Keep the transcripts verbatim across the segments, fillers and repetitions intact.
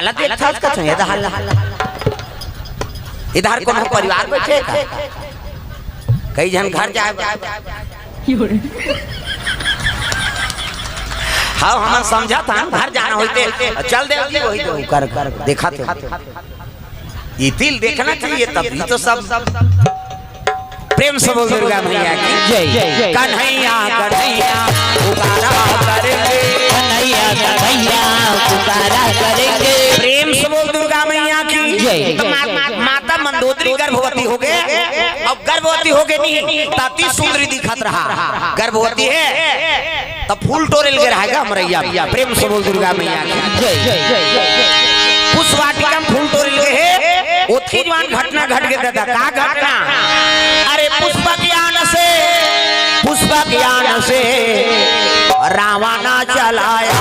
ला देख, थस कछु, ये तो हल्ला। इधर कोनो परिवार बैठे का? कई झन घर जाए। हाँ, हमन समझत हन, घर जाना होइते चल देव जी, वही तो कर, कर, देखा थे। ये तिल देखना चाहिए, तब ये तो सब। प्रेम से बोल दुर्गा मैया की जय। कन्हैया, कन्हैया, पुकारा करेंगे। कन्हैया, कन्हैया, पुकारा करेंगे। प्रेम से बोल दुर्गा मैया की जय। तो मा-, माता मंदोदरी गर्भवती हो गए, अब गर्भवती हो गए नहीं, ताती सुंदरी दिखत रहा, गर्भवती है। तब फूल टोरे लगे रहेगा हमरैया। प्रेम से बोल दुर्गा मैया की जय। पुष्प वाटिका में फूल टोरे लगे हे। ओतकी जवान घटना घट के दादा, का घटना? अरे पुष्प ज्ञान से, पुष्प ज्ञान से रावण चलाया,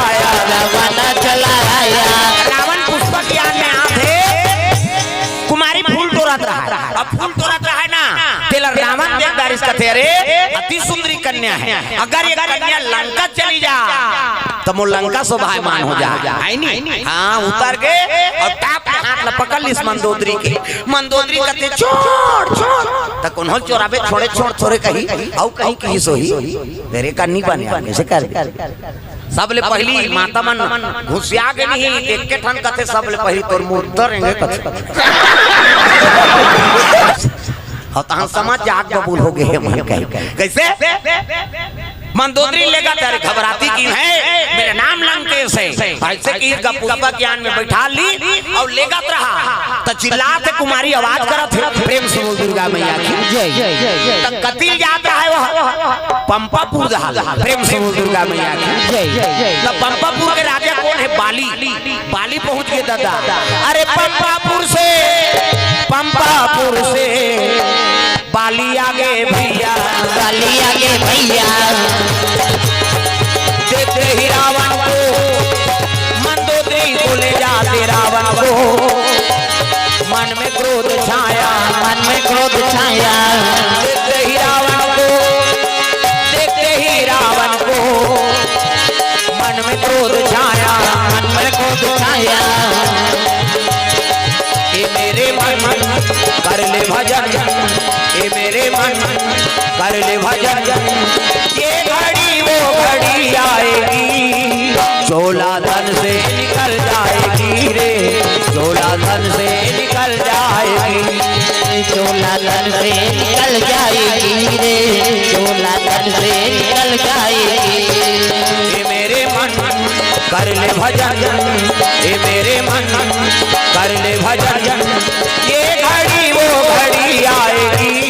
रावण चलाया। रावण पुष्प ज्ञान में आथे, कुमारी फूल टोरत रहा है। अब फूल टोरत रहा है ना, तेला रावण देख डारिस कथे, अरे अति सुंदरी कन्या है, अगर ये कन्या लंका चली जा, त मोर लंका शोभायमान हो जा, है नी? हाँ, उतर के और टाप के हाथ ला पकड़ लिस मंदोदरी के। मंदोदरी कथे, "छोड़, छोड़।" त कोनो ल चोराबे, "छोड़े, छोड़, थोरे कही, अउ कहीं की सोही, तेरे का नी बने, कैसे कर दे?" सबले पहली माता मन घुसिया के नहीं, एक के ठन कथे, सबले पहली तोर मुर्दा रेंगे कथे। और तहां समझ जाग बबूल हो गए मन कहे। कैसे? मंदोदरी लेगत हे, घबराती की है, मेरे नाम लंकेश है। ऐसे की का पुष्प ज्ञान में बैठा ली और लेगत रहा। त चिल्लात हे कुमारी आवाज करत हे, प्रेम से बोल दुर्गा मैया की जय। त कतिल जात रहा है वह पंपापुर जहां, प्रेम से बोल दुर्गा मैया की जय। त पंपापुर के राजा कौन है? बाली। बाली पहुंच गए दादा। अरे पंपापुर से, पंपापुर से बाली आगे भैया, बाली आगे भैया। देखते ही रावण को, मंदोदरी को ले जाते रावण को। मन में क्रोध छाया, मन में क्रोध छाया। देखते ही रावण को, देखते ही रावण को मन में क्रोध छाया, मन में क्रोध छाया। ए मेरे मन कर ले भजन, ए मेरे मन कर ले भजन। ये घड़ी वो घड़ी आएगी, चोला तन से निकल जाएगी रे, चोला तन से निकल जाएगी। चोला तन से निकल जाएगी रे, चोला तन से निकल जाएगी। ए मेरे मन कर ले भजन, ए मेरे मन कर ले भजन। ये घड़ी वो घड़ी आएगी,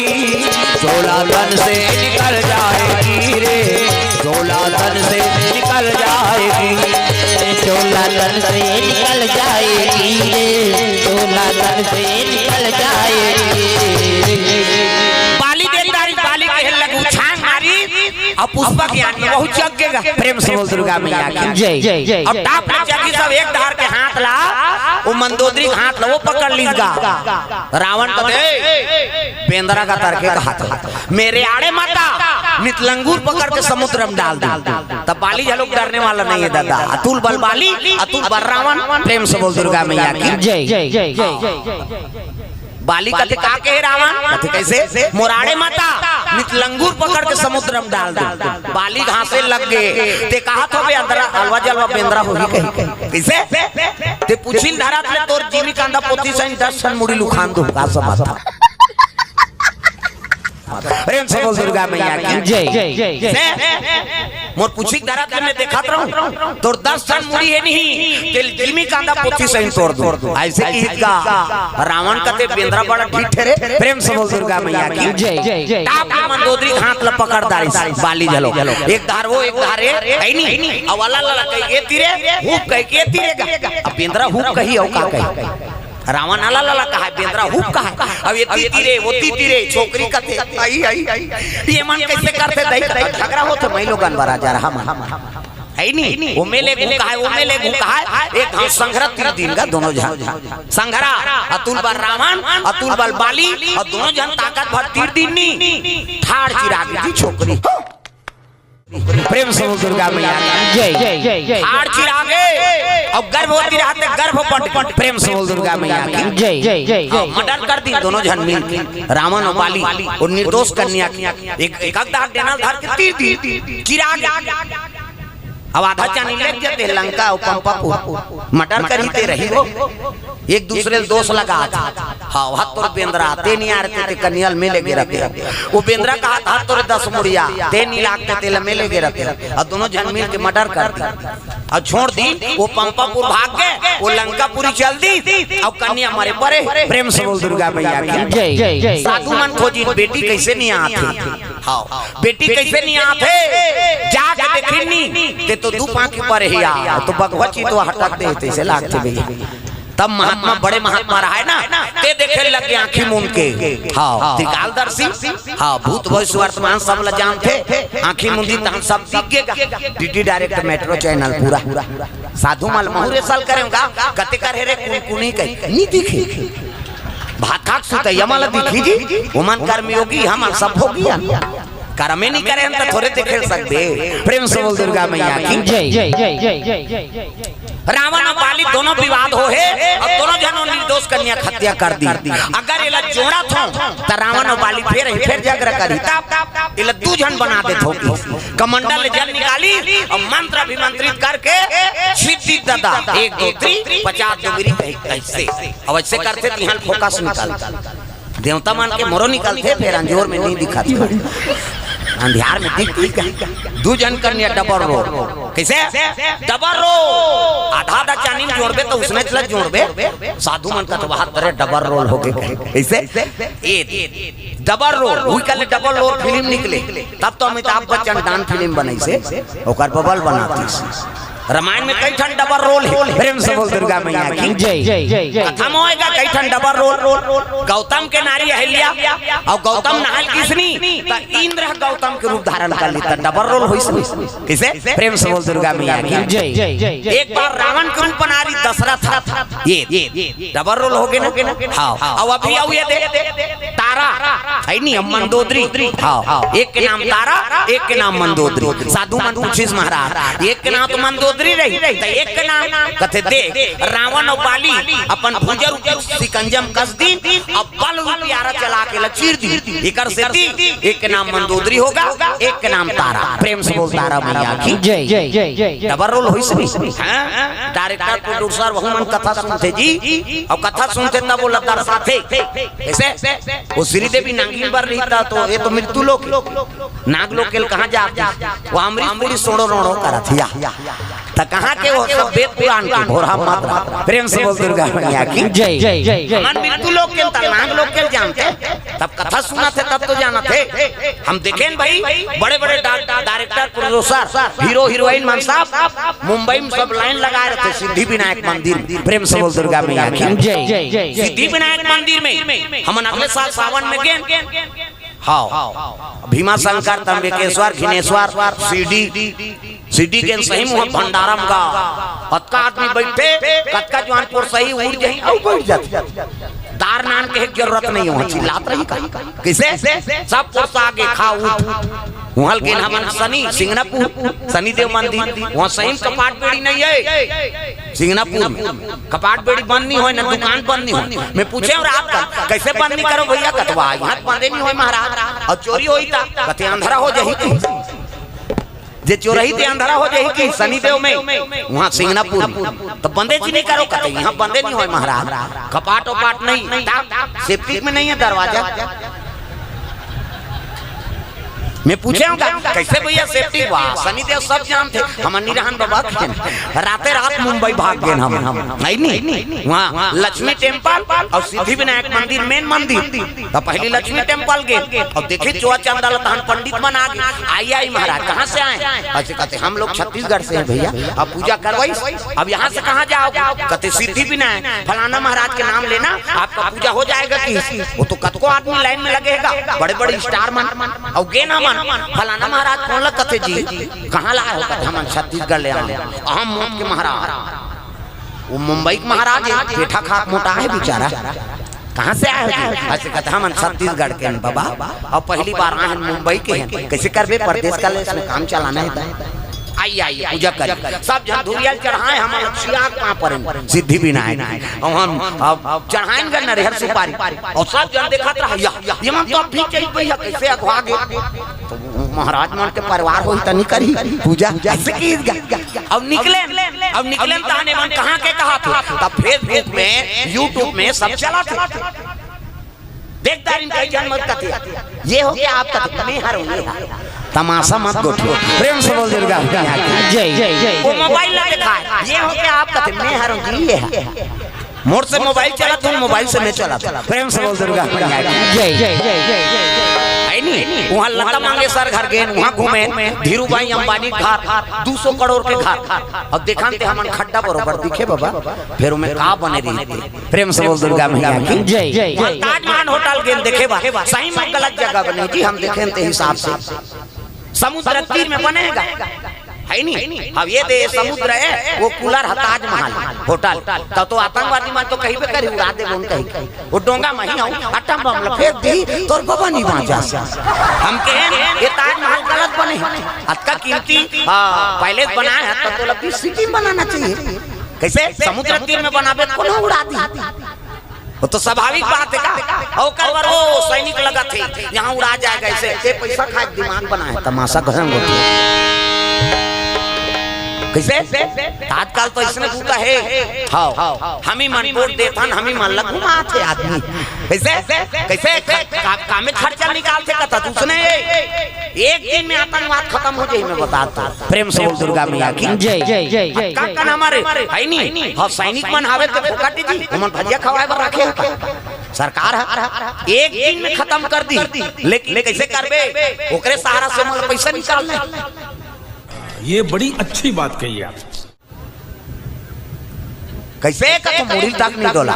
चोला तन से निकल जाएगी रे, चोला तन से निकल जाएगी। चोला तन से निकल जाएगी रे, चोला तन से निकल जाएगी। बाली देख डारिस, बाली कहे लगू छांग मारी, अब पुष्पा के आन में बहुत जग गेगा। प्रेम से बोल दुर्गा मैया की जय। अब टाप में जगी सब एक धार के हाथ ला, वो मंदोदरी के हाथ ला, वो पकड़ लीस गा। रावण कथे, "ए, बेंदरा का तरके का हाथ ला। मेरे आड़े मत आ, नित लंगूर पकड़ के समुद्र में डाल दे।" तब बाली झलोक डरने वाला नहीं है दादा। अतुल बल बाली, अतुल बल रावण। प्रेम से बोल दुर्गा मैया की जय। बाली कथे, "का कहे रावण?" कथे, "कैसे?" "मोर आड़े मत आ, नित लंगूर पकड़ के समुद्र में डाल दे।" बाली घासे लग गए। ते कहा थो बे अंदरा अलवा जलवा बेंदरा होही कही। कैसे? ते पूछिन धरत ले तोर जीमी कांदा पोती सही दस ठन मुड़ी लुखान दो। का समझ? प्रेम से बोल दुर्गा मैया की जय। से मोर पूछी धरत ले मैं देखत रहूं, तोर दस ठन मुड़ी है नहीं, तेल जीमी कांदा पोती सही तोड़ दूं। ऐसे की का रावण कथे, "बेंदरा बड़ा ठीक ठहरे।" प्रेम से बोल दुर्गा मैया की जय। टाप के मंदोदरी हाथ ला पकड़ डारिस बाली झलोक। एक धार वो, एक धार ये, है नहीं? अब वाला ला कह के तीरे, हुप कह के तीरे गा। अब बेंदरा हुप कही, अउ का कही? रावण आला लाला कहा, बेंदरा हुप कहा। अब ये तीतीरे, वो तीतीरे, छोकरी कथे, आई, आई, आई, ये मन कैसे करथे, दई, झगड़ा होथे, मैं लोगन बरा जा रहा मन। है नहीं? वो मेले घू कहा, वो मेले घू कहा, एक घाव संघरा तीर दिन का दोनों झन। संघरा, अतुल बल रावण, अतुल बल बाली, और दोनों झन ताकत भर तीर दिन नी। ठाड़ चिराग जी छोकरी। प्रेम से बोल दुर्गा मैया की। जय। हाड़ चिरागे अउ गर्भवती रहते गर्भ पट, प्रेम से बोल दुर्गा मैया की। जय। हाँ, मर्डर कर दी दोनों झन मिल के, रावण अउ बाली, अउ निर्दोष कन्या के। एक, एक अगदा डेनल धर के तीर दी, चिरागे। अब आधा चानी ले जाते लंका अउ पंपापुर, मर्डर करी ते रही हो। एक दूसरे ल दोष लगात। हाँ, हाथ तोर बेंदरा, ते नहीं आ रहे ते कन्या ल में लेगे रहिते। वो बेंदरा कहा, हाथ तोरे दस मुड़िया, ते नहीं लागते ते ल में लेगे रहिते। अउ दोनों झन मिल के मर्डर कर दी अउ छोड़ दी। वो पंपापुर भाग गे, वो लंकापुरी चल दी अउ कन्या मरे परे। प्रेम से बोल दुर्गा मैया की। जय। साधु मन खोजी, बेटी कइसे नहीं आत हे? हाँ, बेटी कइसे नहीं आत हे? जाके देखिन नी, ते तो दू पाँव के परे ही आ, तो बघवा चितवा हटक दे, तइसे लागथे भैया। तब महात्मा, बड़े महात्मा रहा है ना, ते देखे लगे आँखी मूंद के। हाँ, त्रिकालदर्शी, हाँ, भूत भविष्य वर्तमान सब ल जानथे। आँखी मूंदी तहन सब दिख गेगा। डीडी डायरेक्ट मेट्रो चैनल पूरा। साधु मन ल महूँ रे साल करेंगा, कते कर हे रे कुनकुनी कही, नी दिखे। भात खाक सुतइया मन ल दिखही जी, ओमन कर्मयोगी, हमन सब भोगी हन। करमे नहीं करे हन त थोरे देखे ल सकबे। प्रेम से बोल दुर्गा मैया की। जय। रावण अउ बाली दोनों विवाद हो हे अउ दोनों झन निर्दोष कन्या के हत्या कर दी। अगर एला जोड़त हों त रावण अउ बाली फेर, फेर झगड़ा करही, तब एला दू झन बना देत हों। कमंडल ले जल निकाली अउ मंत्र अभिमंत्रित करके सिद्धि ददा, एक दो तीन, पचास डोगरी कही, कइसे? अब अइसे करथे तिहाँ ल फोकस निकल। देवता मन के मोरो निकलथे, फेर अंजोर में नहीं दिखत। अंधियार में दिख, दिख। दू झन कन्या डबल रोल। कइसे? Double role. आधा आधा चानी में जोड़बे त उसने चला जोड़बे। साधु मन का तो बात करे डबल रोल होगे कहे। कइसे? ए डबल रोल, उही कहले डबल रोल फिल्म निकले, तब तो अमिताभ बच्चन डान फिल्म बनइसे, ओकर बबल बनातीस। रामायण में कई ठन डबल रोल हे। प्रेम से बोल दुर्गा मैया की। जय। कथा में होएगा कई ठन डबल रोल। गौतम के नारी अहिल्या अउ गौतम नहाय किसनी, त इंद्र ह गौतम के रूप धारण कर ली, त डबल रोल होइस नी। कइसे? प्रेम से बोल दुर्गा मैया की। जय। एक बार रावण के रूप बना रही दशरथ। ये डबल रोल होगे ना? हाँ। अउ अभी अउ ये दे, तारा, हे नी, अब मंदोदरी। हाँ, एक के नाम तारा, एक के नाम मंदोदरी। साधु मन पूछिस महाराज, एक के नाम तो मंदोदरी रही, त एक के नाम कथे दे, रावण अउ बाली अपन भुजा रूपी शिकंजा म कस दीन, अउ बल रूपी आरा चला के ल चीर दीन। एकर सेती एक के नाम मंदोदरी होगा, एक के नाम तारा। प्रेम से बोल तारा मैया की। जय। डबल रोल होइस नी। हाँ? डायरेक्टर, प्रोड्यूसर, वहू मन कथा सुनथे जी, अउ कथा सुनथे तब ओला दर्शाथे। कइसे? वो श्रीदेवी नागिन बर रही त, तो ये तो मृत्यु लोक, नाग लोक के ल कहाँ जात? वो अमरीश पुरी सोड़ो रोड़ो करत हिया। त कहाँ के वो सब वेद पुराण के भोरहा मत रहा। प्रेम से बोल दुर्गा मैया की। जय। हमन मृत्यु लोक के ल त नाग लोक के ल जानथे, तब कथा सुनथे तब तो जानथे। हम देखेन भाई, बड़े-बड़े डा-, डायरेक्टर, प्रोड्यूसर, हीरो, हीरोइन मन सब मुंबई में सब लाइन लगाए रहिथे सिद्धि विनायक मंदिर में। प्रेम से बोल दुर्गा मैया की। जय। सिद्धि विनायक मंदिर में हमन अगले साल सावन में गेन। हाँ, भीमा शंकर, त्र्यंबकेश्वर, घिनेश्वर, शिरडी, सिटी के सही मुँह भंडारा म गा, अतका आदमी बइठे, कतका जवान पोरसही उठ जाही अउ बइठ जाथे। दार नान के जरूरत नहीं हो, चिल्लात रही का? कइसे? सब पोरसा आगे खा उठ। उहाँ ल गेन हमन शनि, सिंगनापुर, शनिदेव मंदिर, उहाँ सही म कपाट बेड़ी नहीं हे। सिंगनापुर में कपाट बेड़ी बंद नहीं होय, ना दुकान बंद नहीं होय। मैं पूछे हूँ रात का, "कइसे बंद नहीं करो भैया?" कथे, "इहाँ बंदे नहीं होय महाराज, अउ चोरी होही त?" कथे, "अंधरा हो जाही।" जे चोरही ते अंधरा हो जाही कि शनिदेव में, उहाँ सिंगनापुर में। त बंदे जी नहीं करो, कथे, "इहाँ बंदे नहीं होय महाराज, कपाट ओपाट नहीं, सेप्टिक में नहीं हे दरवाजा।" मैं पूछे हूँ का, "कइसे भैया सेप्टिक बा?" शनिदेव सब जानथे, हमन नहीं रहन बाबा के। राते रात मुंबई भाग गेन हम, है नी? उहाँ लक्ष्मी टेम्पल अउ सिद्धि विनायक मंदिर, मेन मंदिर। त पहली लक्ष्मी टेम्पल गेन, अउ देखे चोआ चंदा ल तहन पंडित मन आगे। "आई, आई महाराज, कहाँ से आए?" अइसे कथे, "हम लोग छत्तीसगढ़ से हैं भैया।" "अब पूजा करवाइस, अब यहाँ से कहाँ जाओगे?" कथे, "सिद्धि विनायक, फलाना महाराज के नाम लेना, आपका पूजा हो जाएगा।" कि वो तो कतको आदमी लाइन में लगेगा, बड़े-बड़े स्टार मन। अउ गेन हमन, फलाना महाराज कोन ल कथे जी, कहाँ ला हो? कथे, "हमन छत्तीसगढ़ ले आए, हम मौत के महाराज।" वो मुंबई के महाराज हे, पेठा खात मोटा हे बेचारा। कहाँ से आए हो जी? अइसे कहत हे, "हमन छत्तीसगढ़ के हन बबा, अउ पहली बार आए हन, मुंबई के हन।" कइसे करबे, परदेस का ले, इसमें काम चलाना हे त। आइए, आइए, पूजा करिए। सब झन धुरिया ल चढ़ाए, हमन ल छिया के पाँव परेन, सिद्धि विनायक। अउ हम, अब चढ़ाएन गा नरियर सुपारी। अउ सब झन देखत रहा, "या, ये मन तो अब भी चल पइहा, कइसे अघवा गे?" तो महाराज मन के परिवार होही त नइ करही पूजा, अइसे किहिस गा। अब निकलेन, अब निकलेन तहन एमन कहाँ के कहत हे, तब Facebook में, YouTube में सब चलत हे। देख दारिन कई झन मत कथे, "ये हो क्या आप कथे?" मैं हर हूँ, ये हर। तमाशा मत गोठियो। प्रेम से बोल दुर्गा मैया की। जय, जय, जय, वो जय। मोबाइल ला दिखाए, "ये हो क्या आप कथे?" मैं हर हूँ जी, ये हर। मोर से मोबाइल चलत हे, मोबाइल से मैं चलत हूँ। प्रेम से बोल दुर्गा मैया की। जय, जय, जय, जय, जय। हे नी? वहाँ लता मंगेशकर घर गेन, वहाँ घूमेन, धीरू भाई अंबानी घर, दू सौ करोड़ के घर। अब देखन ते हमन खड्डा बरोबर दिखे बबा, फेर ओमे का बने रहिथे। प्रेम से बोल दुर्गा मैया की। जय, जय, जय। ताजमहल होटल गेन देखे बर, सही में गलत जगह बने जी, हम देखेन ते हिसाब से। समुद्र तीर में बने हे गा, हे नी? अब ये दे समुद्र हे, वो कूलर हे ताजमहल होटल। त तो आतंकवादी मन तो कहिबे करही, उड़ा देबो कहिके। वो डोंगा म ही आऊ, atom bomb ला फेंक दिही, तोर बबा नइ बाँचस। हम कहेन, "ये ताजमहल गलत बने हे। अतका कीमती, आ, palace बनाए हस, त तोला बीच city में बनाना चाहिए।" कइसे? समुद्र तीर में बनाबे, कोनो उड़ा दिही। वो तो स्वाभाविक बात हे का? अउ ओकर बर वो सैनिक लगत हे, यहाँ उड़ा जाएगा अइसे, ते पइसा खाए के दिमाग बनाए, तमाशा घसंग होथे। कइसे? आजकल तो अइसने बूता हे। हव, हमी मन वोट देथन, हमी मन ला घुमाथे आदमी। कइसे? कइसे? का, का में खर्चा निकालथे कथा तू सुने? एक दिन में आतंकवाद खतम हो जाही, मैं बतात हूँ। प्रेम से बोल दुर्गा मैया की। जय, जय, जय, जय, का, जय। का नाम हे? हे नी? हव, सैनिक मन हवे त फोकट जी, ओमन भजिया खवाए बर रखे हे का? सरकार हे, एक दिन में खतम कर दिही, लेकिन कइसे करबे? ओकरे सहारा से मोला पइसा निकालना हे। ये बड़ी अच्छी बात कही आप। कइसे कथों, मुड़ी तक नइ डोला।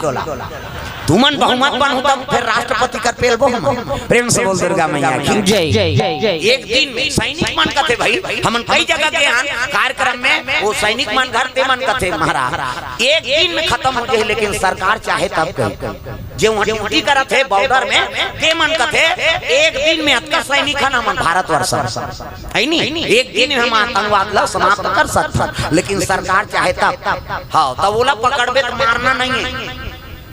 तुमन बहुमत बनहू तब फेर राष्ट्रपति कर पेलबो हमन। प्रेम से बोल दुर्गा मैया की। जय, जय, जय, जय। एक दिन में सैनिक मन कथे भाई, हमन कई जगह गे हन कार्यक्रम में, वो सैनिक मन घर ते मन कथे महाराज, एक दिन में खतम हो जाही, लेकिन सरकार चाहे तब कही। जे उहाँ ड्यूटी करत हे बॉर्डर में, ते मन कथे, "एक दिन में अतका सैनिक हन हमन भारतवर्ष म।" हे नी? एक दिन में हम आतंकवाद ला समाप्त कर सकथन, लेकिन सरकार चाहे तब। हव, तब ओला पकड़बे त मारना नइ हे,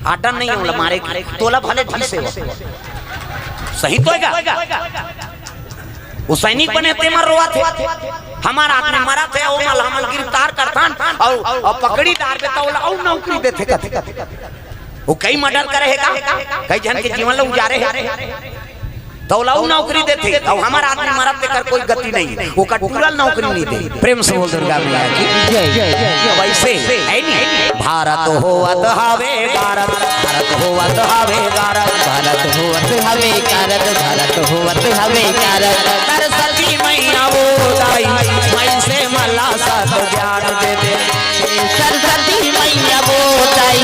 आर्डर नइ हे ओला मारे के, तोला भले ढीसे हो। सही तो हे गा? वो सैनिक बने ते मन रोवत हे, हमर आदमी मरत हे, ओमन ला हमन गिरफ्तार करथन अउ, अउ पकड़ी डारबे त ओला अउ नौकरी देथे कथे। वो कई मर्डर करे हे का, कई झन के जीवन ला उजारे हे, त ओला अउ नौकरी देथे, अउ हमर आदमी मरत तेकर कोई गति नइ, ओकर टूरा ल नौकरी नइ दे। प्रेम से बोल दुर्गा मैया की। जय, जय, जय, जय। वइसे हे नी? भारत होवत हवे गारत, भारत होवत हवे गारत, भारत होवत हवे गारत, भारत होवत हवे गारत। सरस्वती मैया वो दाई, मनसे मन ला सत ज्ञान दे दे। सरस्वती मैया वो दाई,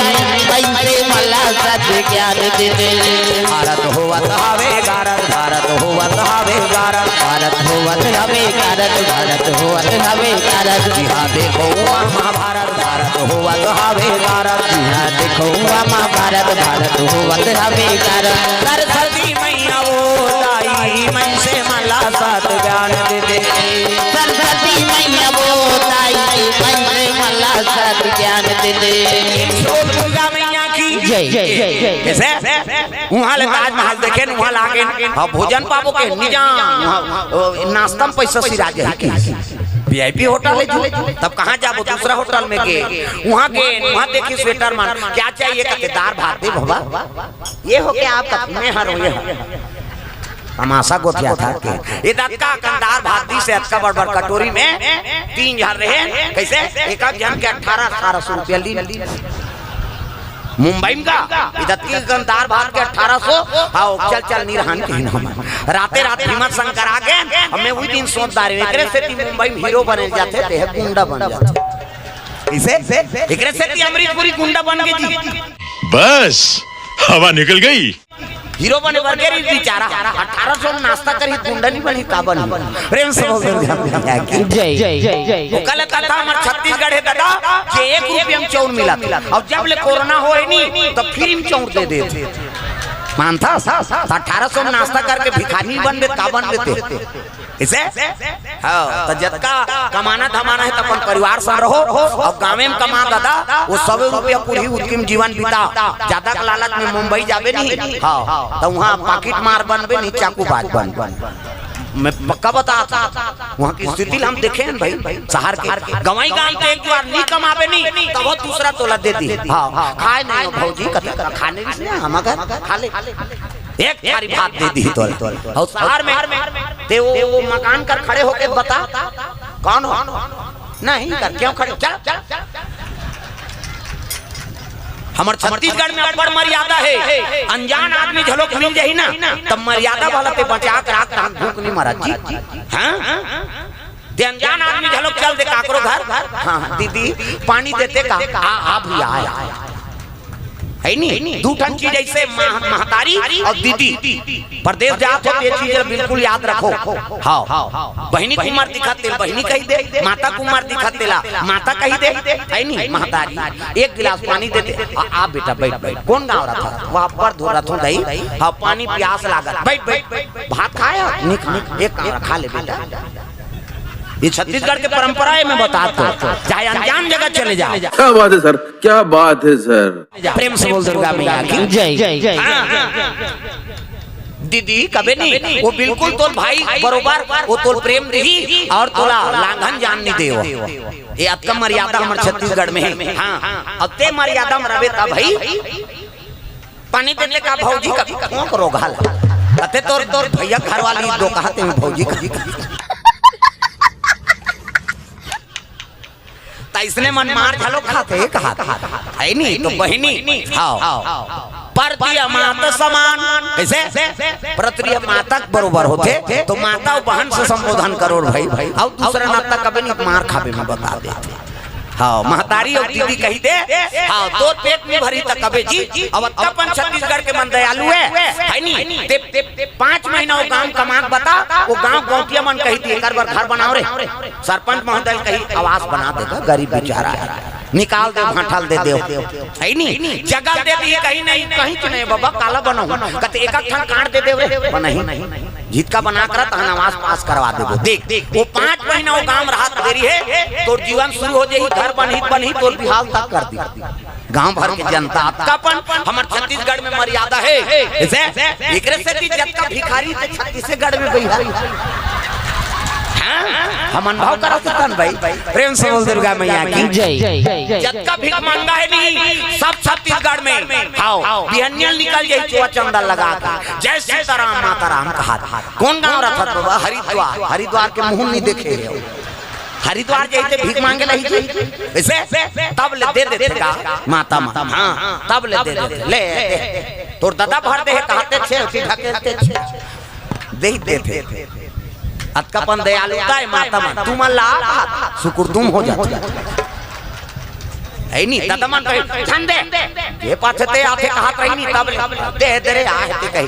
मनसे मन ला सत ज्ञान दे दे। भारत होवत हवे गारत, भारत होवत हवे गारत, भारत होवत हवे गारत, भारत होवत हवे गारत। जिहाँ देखो उहाँ महाभारत, भारत होवत हवे गारत। जिहाँ देखो उहाँ महाभारत, भारत होवत हवे गारत। सरस्वती मैया वो दाई, मनसे मन ला सत ज्ञान दे दे। सरस्वती मैया वो दाई, मनसे मन ला सत ज्ञान दे दे। दुर्गा मैया की जय, जय, जय, जय। कइसे? उहाँ ले ताजमहल देखेन, उहाँ ले आगेन। हव, भोजन पाबो कहेन, नइ जान। उहाँ, ओ, नाश्ता में पइसा सिरा जाही कि। VIP होटल हे जी। तब कहाँ जाबो? दूसरा होटल में गे। उहाँ गेन, उहाँ देखिस waiter मन, "क्या चाहिए?" कथे, "दार भात दे बबा।" "ये हो क्या आपका?" "मैं हर हूँ, ये हर।" तमाशा गोठियाथे के। ए दतका अकन दार भात दिस हे, अतका बड़ बड़ कटोरी में, तीन झन रहेन, कइसे? एक एक झन के अठारह, अठारह सौ रुपया लीन। मुंबई में गा, ए दतकी अकन दार भात के अठारह सौ, हव, चल चल नइ रहन कहिन हमन। राते रात हिम्मत शंकर आगेन, अउ मैं उही दिन सोच डारेंव, एकरे सेती मुंबई में हीरो बने ल जाथे, ते ह गुंडा बन जाथे। कइसे? एकरे सेती अमरीश पुरी गुंडा बन गे जी। बस, हवा निकल गई। हीरो बने बर गे रहिस बिचारा, अठारह सौ में नाश्ता करही, गुंडा नइ बनही, का बनही? प्रेम से बोल दुर्गा मैया की। जय, जय, जय, जय। ओकर ले कथा हमर छत्तीसगढ़ हे दादा, जे एक रुपया में चाउर मिलत, अउ जब ले कोरोना होय नी, त free में चाउर दे देथे। मानथस? त अठारह सौ में नाश्ता करके भिखारी बनबे, का बनबे ते? कइसे? हाँ, त जतका कमाना धमाना हे, त अपन परिवार संग रहो अउ गाँवे में कमा ददा, वो सौ रुपया पूरी उत्तम जीवन बिता। जादा के लालच में मुंबई जाबे नहीं, हाँ, त उहाँ पाकिट मार बनबे नहीं, चाकूबाज बनबे। मैं पक्का बतात हँव, उहाँ के स्थिति ल हम देखे हन भाई, शहर के। गँवई गाँव के एक बार नहीं कमाबे नहीं, तब वो दूसरा तोला दे दिही। हाँ, खाए नहीं हो भौजी, कथे खाने नहीं, हम अगर खा ले, एक थारी भात दे दिही तोला। अउ शहर में ते वो, वो मकान कर खड़े होके बता, कौन हो? नहीं कर, क्यों खड़े? चल, चल। हमर छत्तीसगढ़ में अब्बड़ मर्यादा हे, अनजान आदमी घलोक मिल जाही ना, तब मर्यादा वाला ते बचा के राख, तहाँ भूख नहीं मरत जी। हाँ? ते अनजान आदमी घलोक चल दे काकरो घर, हाँ, दीदी, पानी देते का? आ, आ भैया, आय। हे नी? दू ठन चीज अइसे, मह-, महतारी अउ दीदी। परदेस जात हो, ये चीज ला बिल्कुल याद रखो। हाँ, बहिनी के उमर दिखत तेला बहिनी कहि दे, माता के उमर दिखत तेला माता कहि दे, हे नी? महतारी, एक गिलास पानी दे दे। आ, आ बेटा, बइठ, बइठ। कोन गाँव रथस? वहाँ पर धो रथों दई। हाँ, पानी पियास लागत। बइठ, बइठ। भात खाए हस? नहीं खाए। एक काम रख, खा ले बेटा। ये छत्तीसगढ़ के परंपरा हे, मैं बतात हँव। चाहे अनजान जगह चले जाओ। क्या बात है सर, क्या बात है सर। प्रेम से बोल दुर्गा मैया की जय। हाँ, हाँ। दीदी कबे नहीं, वो बिल्कुल तोर भाई बरोबर, वो तोर प्रेम दिही अउ तोला लांघन जान नहीं देवय। ये अतका मर्यादा हमर छत्तीसगढ़ में हे। हाँ, अब ते मर्यादा में रबे तब भाई। पानी देते का भौजी का, कौन करो घाल? कथे तोर, तोर भैया घर वाली दो कहते हैं भौजी का। त अइसने मन मार घलो खाथे, खाथे। हे नी? त बहिनी, हाँ। परती मात समान। कइसे? परती माता के बरोबर होथे, त माता अउ बहन से संबोधन करो भाई। अउ दूसरा नाता कबे नहीं मार खाबे, मैं बता देथँव। हाँ, महतारी अउ दीदी कहि दे, हाँ, तोर पेट नहीं भरही त कबे जी। अब अतका अपन छत्तीसगढ़ के मन दयालु हे, हे नी? ते, ते, ते पाँच महीना वो गाँव कमा के बता, वो गाँव गौंटिया मन कहि दिही, एकर बर घर बनाओ रे। सरपंच महोदय कही, आवास बना देगा, गरीब बेचारा है, निकाल दे, भांठल दे दे, हे नी? जगह दे दिही, कही नहीं, कहीं के नहीं बाबा, काला बनाहूँ? कथे एक एक ठन काट दे दे रे, बनही, जितका बना कर तहन आवास पास करवा देबो। देख, वो पाँच महीना वो गाँव राहत देरी हे, तोर जीवन शुरू हो जाही, घर बनही, बनही, तोर बिहाव तक कर दी। गांव भर के जनता, अतका अपन हमर छत्तीसगढ़ में मर्यादा हे। कइसे? एकरे सेती जतका भिखारी ते छत्तीसगढ़ में बइठे हे। हाँ? हम अनुभव करत हन भाई। प्रेम से बोल दुर्गा मैया की जय। जतका भिखमंगा हे नहीं, सब छत्तीसगढ़ में। हाँ, बिहनिया ले निकल जाही चोला चंदन लगा के, जय सीताराम माता राम कहा। कोन गांव रथस बाबा? हरिद्वार। हरिद्वार के मुंह नहीं देखे हे। हरिद्वार जाही ते भीख मांगे ल जाही जी। कइसे? तब ले दे देथे का माता मन। हाँ, तब ले दे देथे। ले, दे। तोर ददा भर दे हे, कहाथे छे, ओती ढकेलथे छे। दे ही देथे। अतका अपन दयालुता हे माता मन। तुमन ला सुकुरतुम हो जाथे। हे नी, ददा मन कहे, "धन दे।" जे पाछे ते आथे कहत रही नी, तब ले, "दे दे रे, आहे ते कही।"